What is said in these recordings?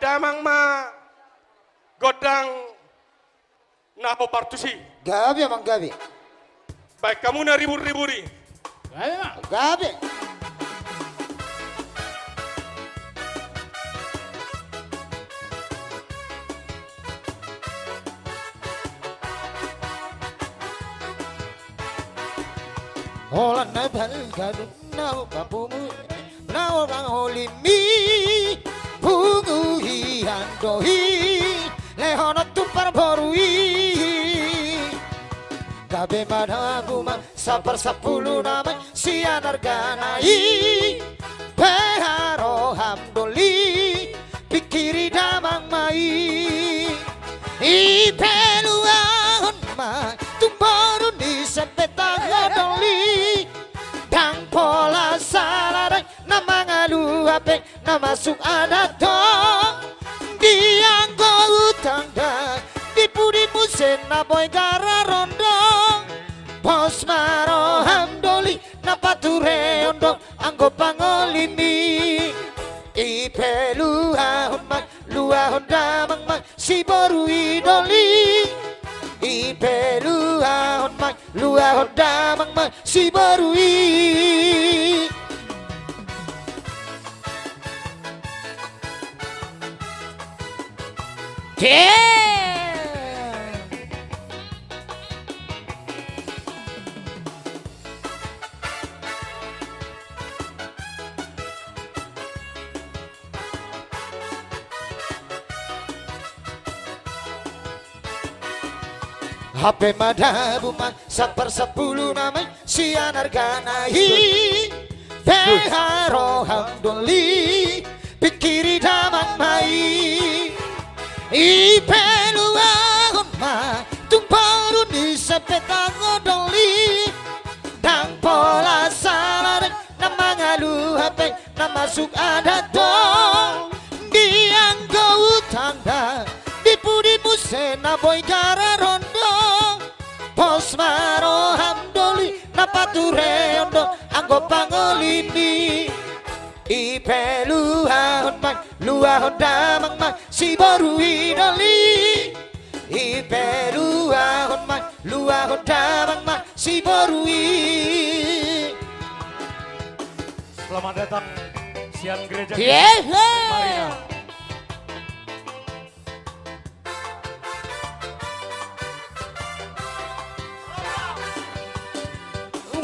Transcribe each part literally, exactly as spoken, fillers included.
Damang ma gondang na hombar tusi. Gabe, amang, gabe. Baen hamu na ribur-ribur i. Gabe ma. Gabe. Holan na balga do na hupapungu, na hupangolimi, pungu hian do i, lehonon tu parboru i. Gabe ma dabu ma saparsampulu nama sian argana i. Pe haroham doli, pingkiri damang ma i. I pe luahon ma tu boru ni sempet taho doli. Ndang pola sala dang na mangaluape na masuk adat do. Dianggo utang da di pudi muse na boi gara rondo. Pos ma roham doli na patureon do anggo pangolimi. I pe luahon ma, luahon damang ma si boru i doli. I pe luahon ma, luahon damang ma si boru i. Hape ma dabu ma saparsampulu nama i sian argana i. Pe haroham doli, pingkiri damang ma i. I pe luahon ma tu boru ni sempet taho doli. Ndang pola sala dang na mangaluape na masuk adat do. Dianggo utang da di pudi muse na boi gara rondo. Pos ma roham doli na patureon do anggo pangolimi. I pe luahon ma, luahon damang ma si boru i doli. I pe luahon ma, luahon damang ma si boru i. Selamat datang sian gereja Yehe. Marina.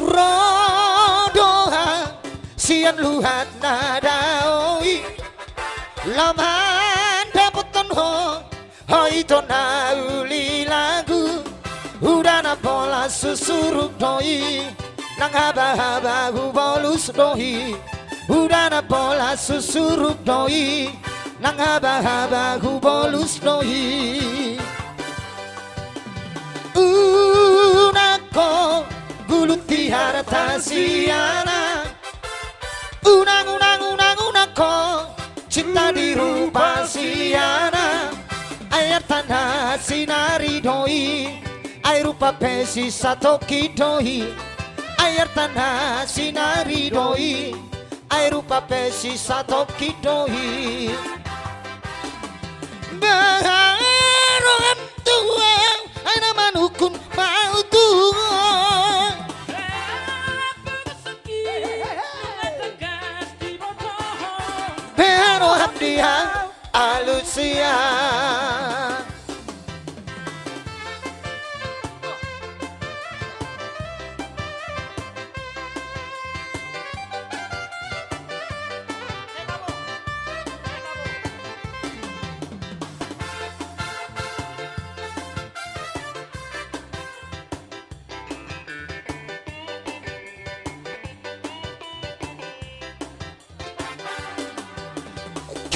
Ro do au sian luat na dao i, lam handapothon ho, ho ito na uli lagu. Uda na pola susuruk do i, nang habahaba hubolus do i. Uda na pola susuruk do i, nang habahaba hubolus do i. Unang ho gulut di arta siana. Unang, unang, unang, unang ho cinta di rupa siana. Ai artana sinari do i, ai rupa pe sisatongkin do i. Ai artana sinari do i, ai rupa pe sisatongkin do i. Beha roham tu au, ai na manungkun ma au tu ho. Beha roham di au alusia.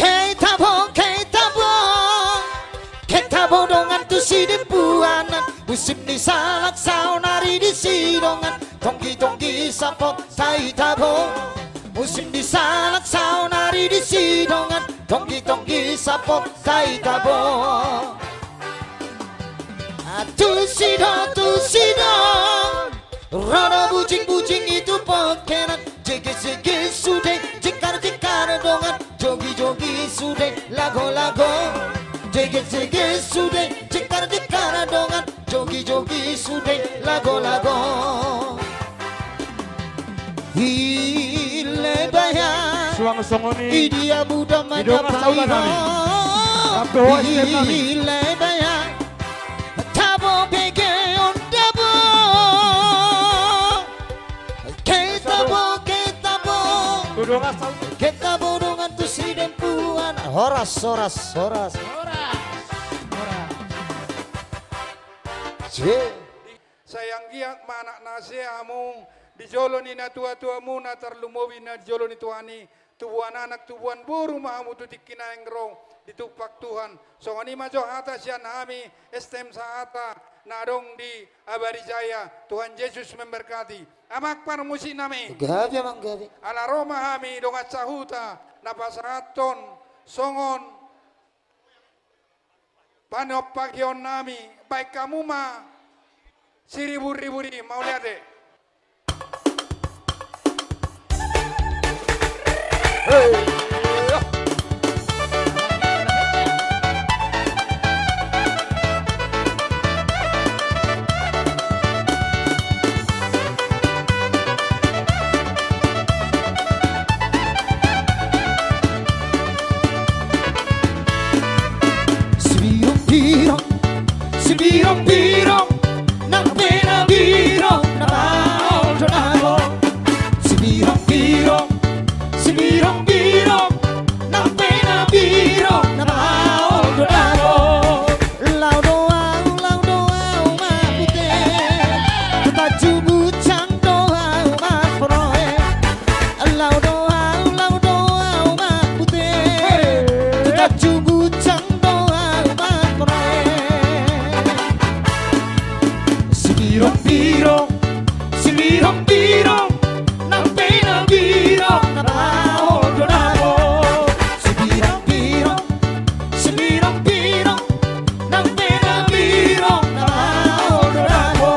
Hei tabo, hei tabo, hei tabo dongan tu sidempuanan. Musim ni salak saonari disi dongan, tonggi-tonggi sapot sai tabo. Musim ni salak saonari disi dongan, tonggi-tonggi sapot sai tabo. Tusi do, tusi do. Ro do bujing-bujing i tu pongkenan, jege-jege sude, jingkar-jingkar dongan, jogi-jogi sude, lago-lago Sege sude, jekar-jekar dongan, jogi-jogi sude, lago-lago. I Lebayan. Suang songon i. I dia buda mana paidon. Rap dohot S T M nami. I Lebayan. Tabo bege on dabo. Ketabo, ketabo. Ketabo dongan tu sidempuan. Horas, horas, horas. Horas, horas. Sai anggiat ma anak na hasea hamu di jolo ni natua-tuamu, na tarlumobi na di jolo ni Tuhan i, tubuan anak, tubuan boru ma hamu tu tingki naeng ro ditumpak Tuhan. Songon i ma jo hata sian hami S T M Sahata na adong di Abarijaya. Tuhan Jesus memberkati. Amang parmusik nami. Gabe, amang, gabe. Ala ro ma hami dongan sahuta na pasahathon songon panompak hion nami, baen hamu ma siribur-ribur i, mauliate. Sibirong-birong, sibirong-birong, nang pe na birong na baol do dabo. Sibirong-birong, sibirong-birong, nang pe na birong na baol do dabo. Laho do au, laho do au marpute, tu Tanjung Ujang do au marporohe. Laho do au, laho do au marpute, tu Tanjung Ujang do au marporohe. Sibirong-birong, sibirong-birong, nang pe na birong na baol do dabo. Sibirong-birong, sibirong-birong, nang pe na birong na baol do dabo.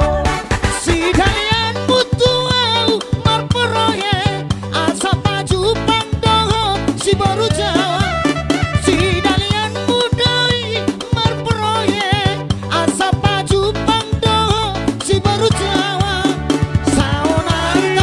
Sidalianmu tu au marporohe, asa pajumpang dohot si boru Jawa. Sidalianmu do i marporohe, asa pajumpang dohot si boru Jawa. Saonari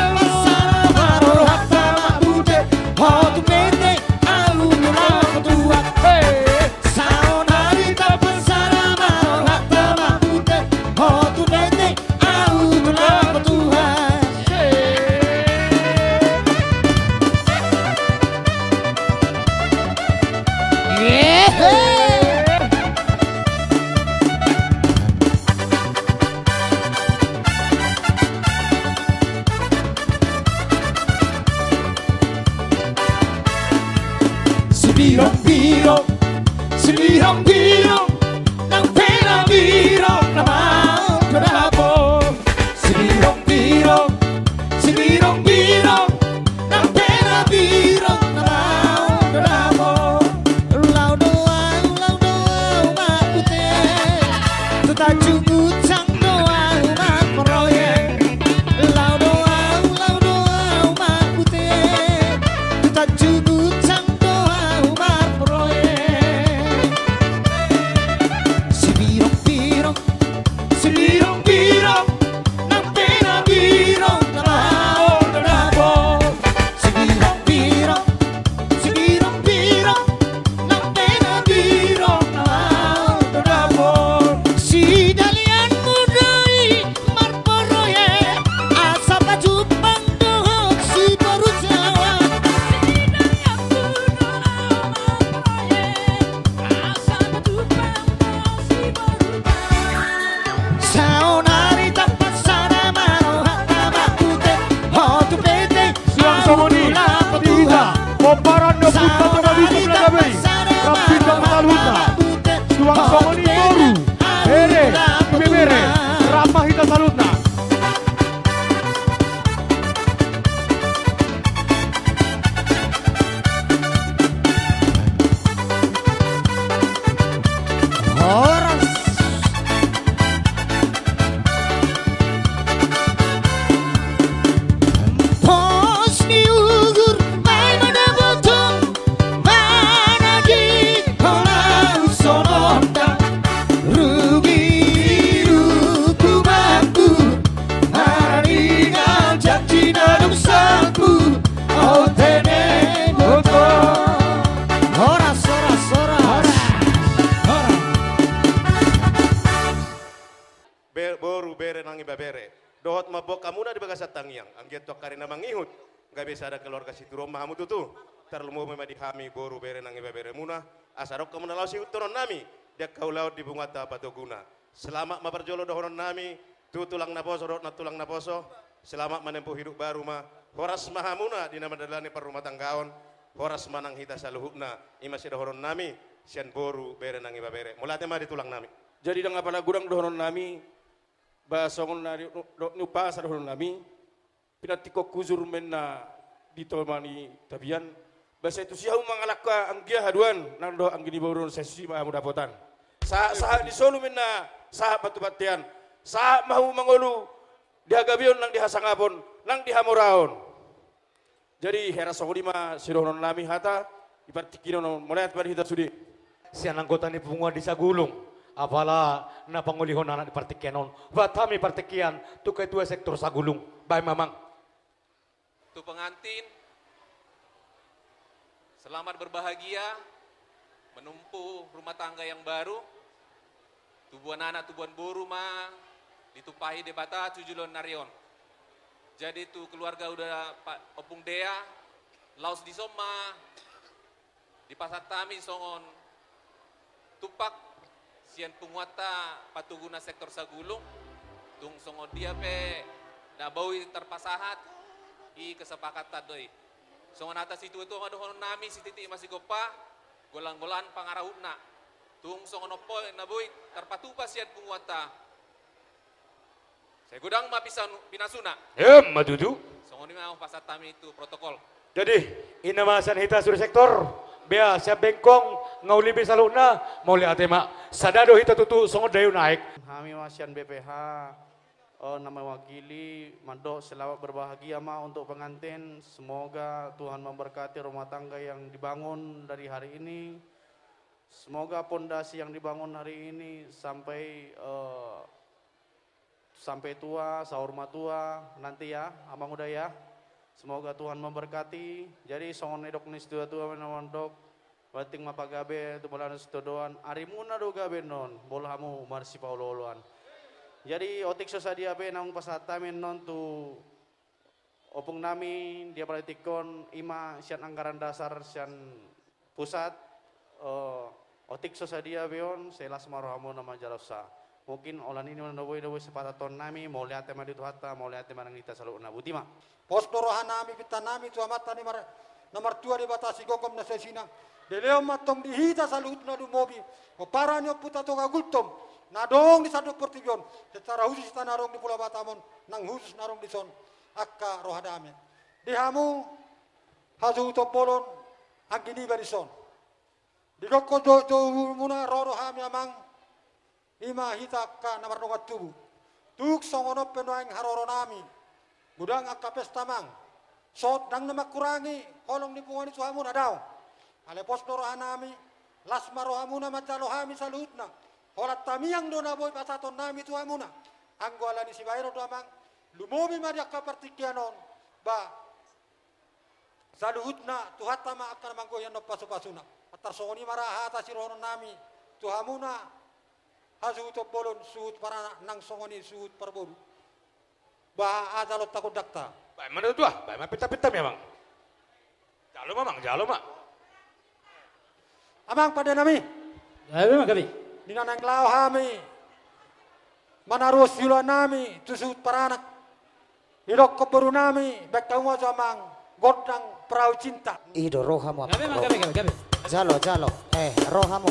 dohot mamboan hamuna di bagasan tangiang, anggiat tu angka ari na mangihut gabe sada keluarga situruon ma hamu tutu. Tarlumobi ma di hami boru bere nang ibeberemuna, asa adong hamuna laos ihuthononnami di angka ulaon di punguanta Patoguna. Selamat ma parjolo dohononnami tu tulang naposo dohot nantulang naposo. Selamat menempuh hidup baru ma. Horas ma hamuna di na mandalani parrumatanggaon. Horas ma nang hita saluhutna. I ma sidohononnami sian boru bere nang ibebere. Mauliate ma di tulangnami. Jadi ndang apala godang dohononnami, ba songon na ni, do, niumpasa dohononnami, pinantikhon hujur ma inna di toma ni tapian, ba sai tusi hamu mangalangka anggia haduan nang dohot anggi ni boru on, sai tusi ma hamu dapotan. Sahat, sahat ni solu ma inna sahat ma tu bontean, sahat ma hamu mangolu di hagabeon nang di hasangapon nang di hamoraon. Jadi hera songon i ma sidohononnami hata di partingkian on, mauliate ma di hita sude. Sian anggota ni punguan di Sagulung, apala na pangolihon anak di partingkian on, buat hami partingkian tu ketua sektor Sagulung, baen ma amang. Tu pengantin, selamat berbahagia, menempuh rumah tangga yang baru, tubuan anak tubuan boru ma ditumpahi Debata tu joloan ni ari on. Jadi tu keluarga uda Pak Ompung Dea, laos dison ma dipasahat hami songon tumpak sian punguanta Patoguna sektor Sagulung, tung songon dia pe na boi tarpasahat i kesepakatan do i. Songon hata situatua ma dohononnami, sititi ma sigompa, golang-golang pangarahutna. Tung songon on pe na boi tarpatupa sian punguanta, sai godang ma pinasuna. Emma tutu. Songon i ma hupasahat hami tu protokol. Jadi i nama sian hita sude sektor, bea sian bengkong, nga uli be saluhutna, mauliate ma. Sada do hita tutu songon dayuh na aek. Hami ma sian B P H, eh, na mewakili mandok selamat berbahagia ma untuk pengantin. Semoga Tuhan memberkati rumah tangga yang dibangun dari hari ini. Semoga pondasi yang dibangun hari ini sampai, eh, sampai tua, saur matua nanti ya, Amang Uda ya. Semoga Tuhan memberkati. Jadi songon nidok ni situatua ma na mandok, penting ma pagabe, tumbolano sitadoan, arimuna do gabe annon, molo hamu marsipaolooloan. Jadi otik so sadia pe naung pasahat hami annon tu ompung nami di apala tingki on, i ma sian anggaran dasar sian pusat, eh, otik so sadia be on, sai las ma rohamuna manjalo sa. Mungkin holan i ma na boi, na boi sipasahaton nami, mauliate ma di Tuhanta, mauliate ma nang di hita saluhutna, boti ma. Pos do roha nami, pinta nami tu Amanta ni mar-, na martua Debata sigomgom nasa i sinang. Dilehon ma antong di hita saluhutna lumobi pomparan ni Ompunta Toga Gultom na adong di sandok portibi on, secara khusus hita na adong di Pulo Batam on, nang khusus na adong dison angka roha dame. Di hamu hasuhuton bolon anggi niba dison. Didokkon jo-, joujoumuna ro do hami amang, i ma hita angka na mardongan tubu. Tung songon on pe nuaeng haroro nami, godang angka pesta amang, songon ndang na mangkurangi holong ni punguan i tu hamuna, daong. Alai pos do roha nami, las ma rohamuna manjalo hami saluhutna. Holan tangiang do na boi pasahaton nami tu hamuna. Anggo ala ni sibahenon do amang, lumobi ma di angka partingkian on, ba saluhutna Tuhanta ma angka na manggohi annon pasupasuna. Antar songon i ma ra hata sidohonon nami tu hamuna, hasuhuton bolon, suhut paranak nang songon i suhut parboru. Ba aha jalo tagondangta? Baen ma na tutu, baen ma pintapinta mi amang. Jalo ma amang, jalo ma. Amang pande nami. Gabe ma, gabe. Di na naeng laho hami manaruhon siula nami tu suhut paranak, didokkon boru nami, baen hamu ma jo amang gondang Perahu Cinta. I do rohamu amang. Gabe ma, gabe, gabe, gabe. Jalo, jalo. Eh, rohamu.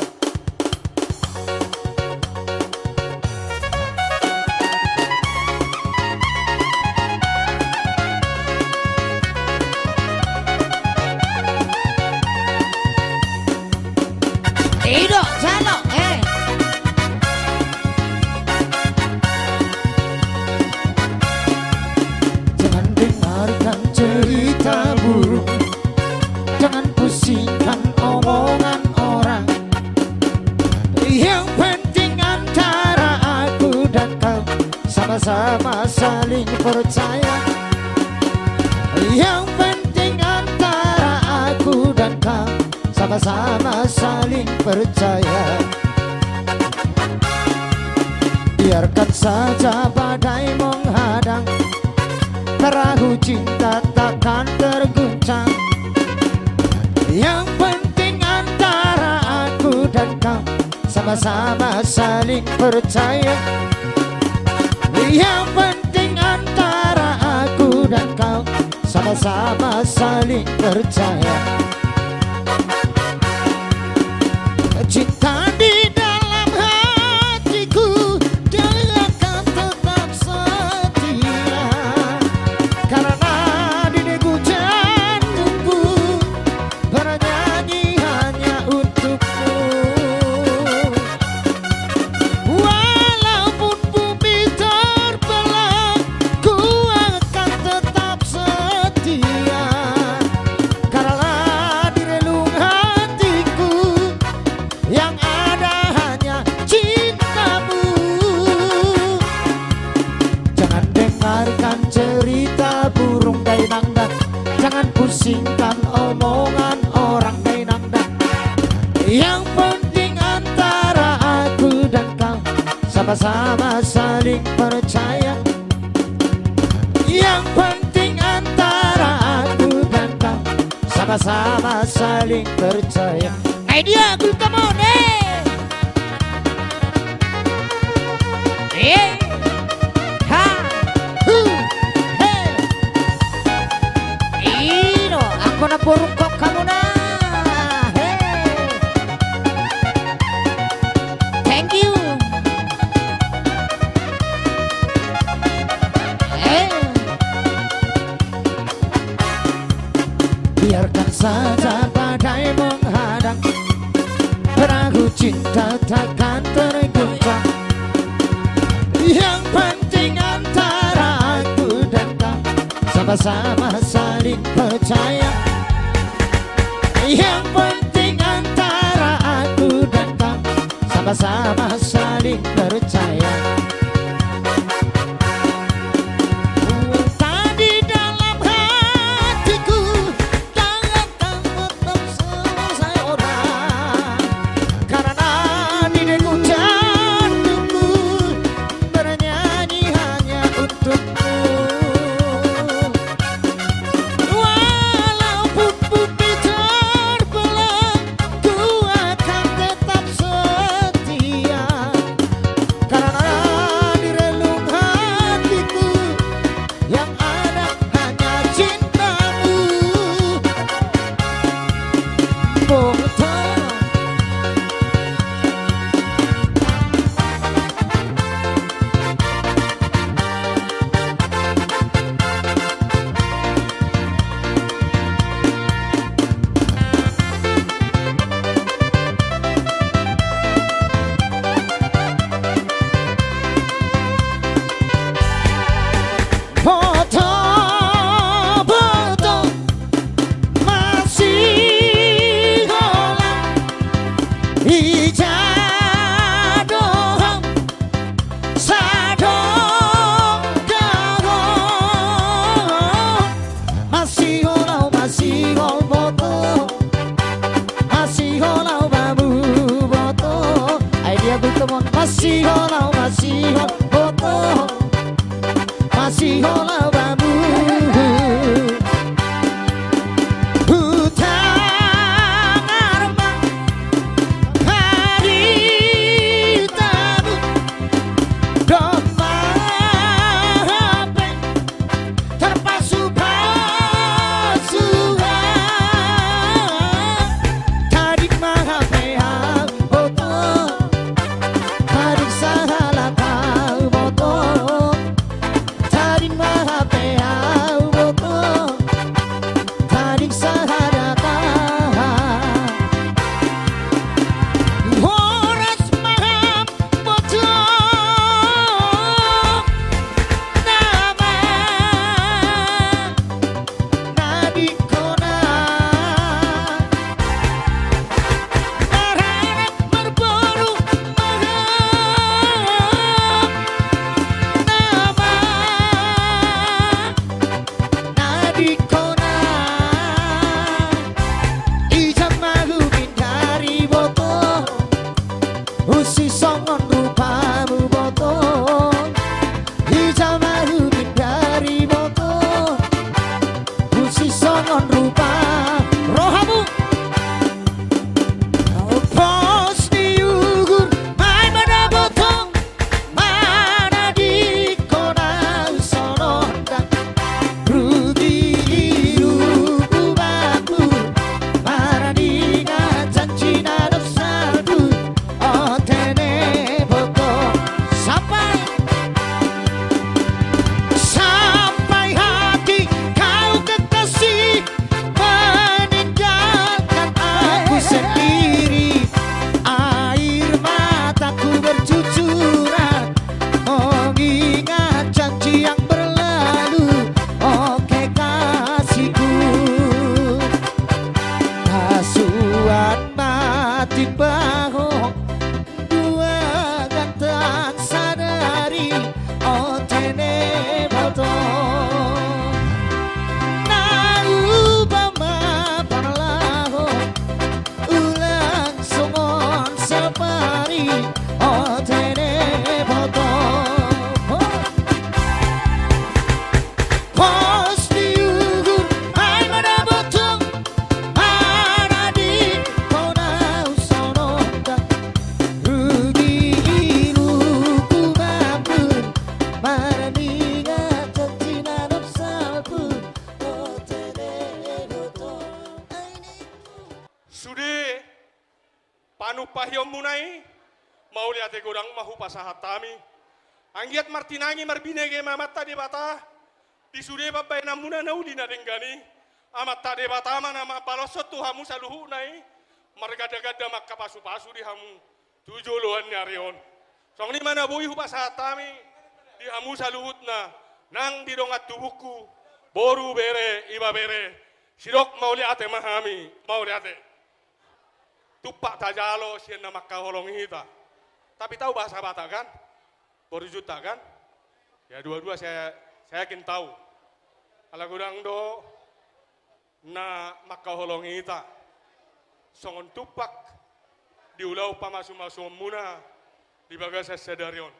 I do, jalo, eh. Jangan dengarkan cerita burung, jangan pusingkan omongan orang. Yang penting antara aku dan kau sama-sama saling percaya. Yang penting antara aku dan kau sama-sama saling percaya. Biarkan saja badai menghantam Perahu cinta takkan terguncang. Yang penting antara aku dan kau sama-sama saling percaya. Yang penting antara aku dan kau sama-sama saling percaya. Cinta di dalam hatiku, dia akan tetap setia. Karena diriku jantungku bernyanyi hanya untukmu. Walaupun bumi terbelah, ku akan tetap setia. Karena di relung hatiku yang ada hanya cintamu. Jangan dengarkan cerita burung dainang da. Jangan pusingkan omongan orang dainang da. Yang penting antara aku dan kau sama-sama saling percaya. Yang penting antara aku dan kau sama-sama saling percaya. Ai dia, gultom on, eh. Eh. Ha. Hu. He. Ino, anggo na borungkok hamu na. He. Thank you. Eh. Biarkan saja badai menghadang, perahu cinta takkan terguncang. Yang penting antara aku dan kau sama-sama saling percaya. Yang penting antara aku dan kau sama-sama saling percaya. Cinta di dalam hatiku, jangan kau potong seseorang. Karena diriku jantungku bernyanyi hanya untukmu. Walaupun bumi terbelah, ku akan tetap setia. Karena di relung hatiku yang ada hanya cintamu. Boto. Boto, boto, masihola, ija do ho, sadongka ho. Masihola, masihol boto. Masihola bamu boto. Ai dia, gultom on. Masihola, masihol boto. Masihola bamu. Hutangihon ma hami tu hamu. Domma hape tarpasupasu. Tading ma hape hau boto. Tading sahalak hau boto. Tading ma Panumpahionmuna i, mauliate godang ma hupasahat hami. Anggiat martinangi marbinege ma Amanta Debata di sude pambahenanmuna na uli na denggan i. Amanta Debata ma na mambaloshon tu hamu saluhutna i, marganda-ganda mangkapasupasu di hamu tu joloan ni ari on. Songon i ma na boi hupasahat hami di hamu saluhutna nang di dongan tubungku, boru, bere, ibebere, sidok mauliate ma hami, mauliate. Tumpak tajalo sian na mangkaholongi hita. Tapi tahu bahasa Batak kan? Boru Juntak kan? Ya, dua-dua saya, saya yakin tahu. Ala godang do na mangkaholongi hita songon tumpak di ulaon pamasu-masuonmuna di bagasan sadari on.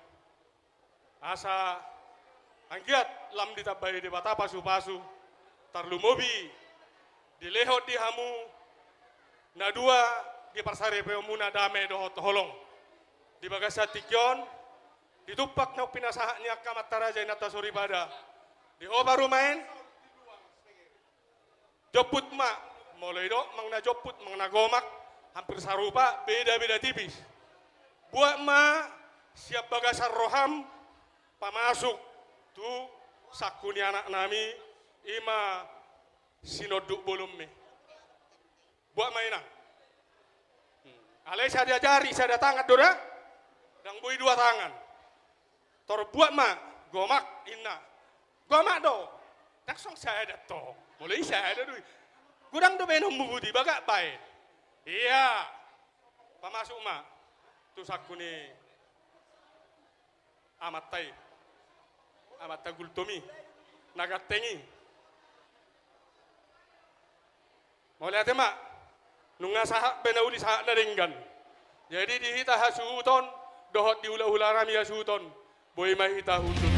Asa anggiat lam ditambai Debata pasu-pasu, tarlumobi dilehon di hamu na dua di parsaripeonmuna dame dohot holong. Di bagasan tingki on, di tumpak naung pinasahat ni angka amanta raja, inanta soripada, di ho parumaen, jomput ma, molo didok manang na jomput manang na gomak, hampir sarupa, beda-beda tipis. Buat ma sian bagasan roham pamasuk tu sangku ni anaknami, i ma sinonduk bolonmi. Buat ma, Inang. Hmm. Alai sada jari, sada tangan do da. Ndang boi dua tangan. Tor buat ma, gomak, inna. Gomak do. Ndang songon sada tong. Molo i sada do i. Godang do baenonmu, boti bagak baen. Ia. Pamasuk ma tu sangku ni amanta i, amanta gultom i, na ganteng i. Mauliate ma, nunga sahat be na uli sahat na denggan. Jadi di hita hasuhuton dohot di hula-hulanami hasuhuton, boi ma hita hundul.